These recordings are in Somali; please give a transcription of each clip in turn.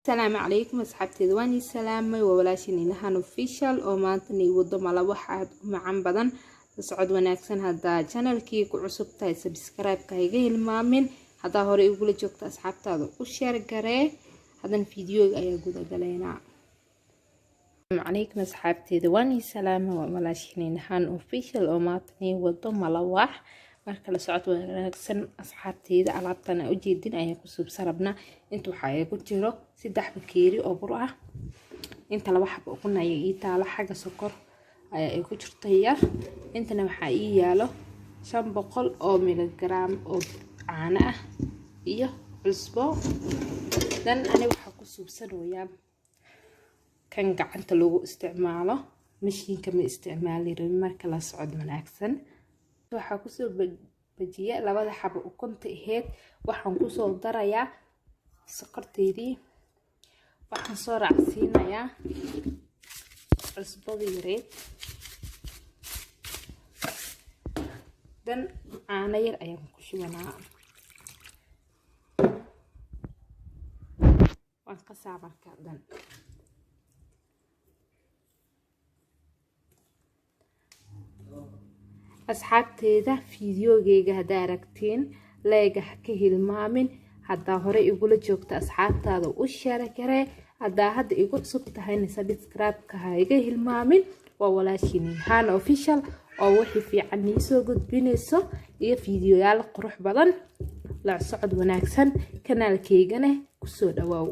Asalaamu calaykum asxaabteeda, waan ii salaamay. Waa walaashin Ilhaan Official oo maanta nii wado malawax aad u macan badan. La socod wanaagsan. Haddaa channelkii ku cusub tahay, subscribe-ka iga hilmaamin. Haddaa hore igula joogta, asxaabtaada u share garee. Haddana fiidiyoga ayaa gudagaleynaa. Asalaamu calaykum asxaabteeda, waan ii salaamay. Waa walaashin Ilhaan Official oo maanta nii wado malawax. Marka la socod wanaagsan asxaabteeda. Alaabtan aa ujeedin ayaan ku suubsan rabnaa. Inta waxaa igu jiro 3 bakeeri oo bur ah, inta 2 xabo ukun ayaa ii taalo, xagga sokor ayaa igu jirta yar, intana waxaa ii yaalo 500 oo miligram oo caano ah iyo cusbo. Dan ani waxaa ku suubsanayaa kan gacanta lagu isticmaalo, mashiinka ma isticmaali rabin. Marka la socod wanaagsan. Waxaa kusoo bajiya labada xabo ukunta aheyd, waxaan kusoo darayaa sokorteydii, waxaan soo raacsiinayaa cusbada yareed, dan caano yar ayaan ku shubanaa. Waan qasaa marka dan. Asxaabteeda, fiidiyoogeyga haddaa aragtiin, like-ga ha ka hilmaamin. Haddaa hore igula joogta, asxaabtaada u share garee. Haddaa hadda igu cusub tahayna, subscribe-ka ha iga hilmaamin. Waa walaashiin Ilhaan Official oo wixii fiican niisoo gudbinayso iyo fiidiyoyaal qurux badan. La socod wanaagsan, kanaalkeygana kusoo dhawaaw.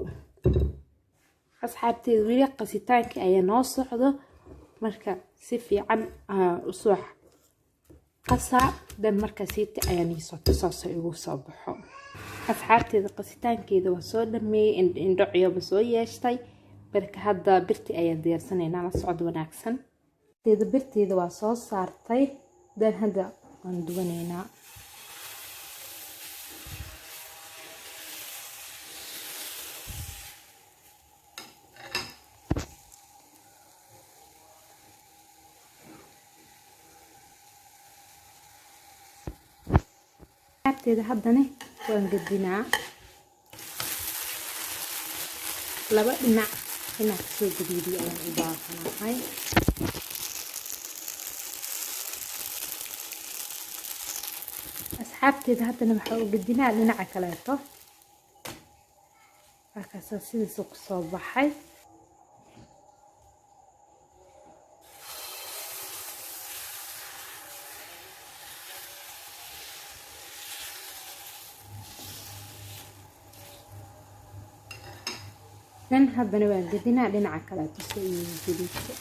Asxaabteeda, weli qasitaankii ayaa noo socdo. Marka si fiican usoo qasaa, dan marka siita ayaa niisoo tusaasoo igu soo baxo. Asxaabteeda, qasitaankeeda waa soo dhameeyey, indhocyoba soo yeeshtay. Marka hadda birti ayaan diyaarsanaynaa. La socod wanaagsan. Birteeda waa soo saartay, dan hadda waan duwanaynaa. Asxaabteeda, haddana waan gadinaa laba dhinac inaan kasoo gadiidiyo ayaan u baahanahay. Asxaabteeda, haddana waxaa u gadinaa dhinaca kaleeto. Markaasaa sidiisa kusoo baxay. Dan haddana waan gedinaa dhinaca kaleeto si uu gadiidto.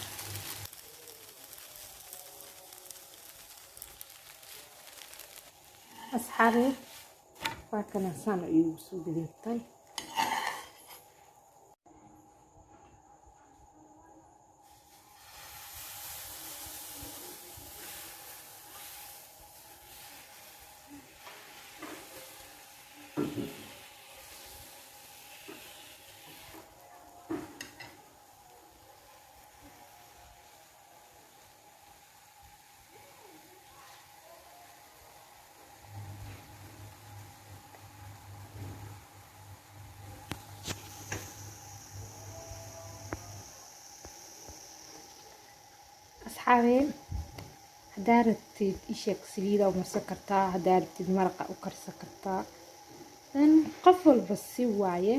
Asxaabe, waa kana saan iigu soo gadiidtay. Asxaabe, haddaa rabtid isheeg saliida u marsan kartaa, haddaa rabtid maraqa u karsan kartaa. Dan qof walba si waaye,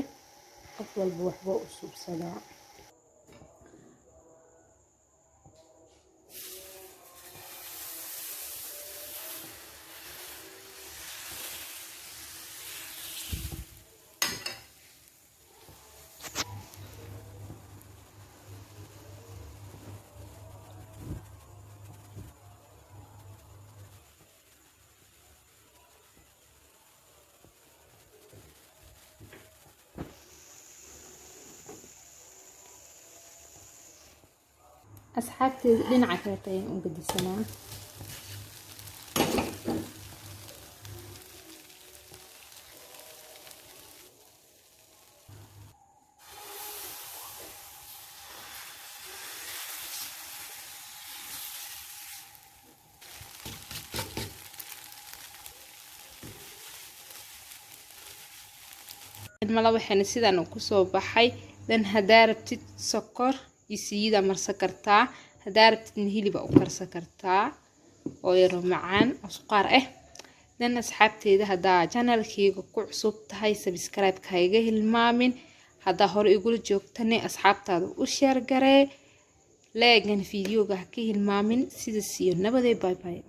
qof walba waxba u suubsadaa. Asxaabteeda, dhinaca kaleeta ayaan u gedisanaa. Malawaxeena sidaan uu kusoo baxay. Dan haddaa rabtid sokor iyo saliida marsan kartaa, haddaa rabtidna hiliba u karsan kartaa oo yaro macaan oo suqaar ah. Dan asxaabteeda, haddaa channelkeyga ku cusub tahay, subscribe-ka ha iga hilmaamin. Haddaa hore igula joogtane, asxaabtaada u share garee, like-gan videoga ha ka hilmaamin. Sidaas iyo nabadee, bye bye.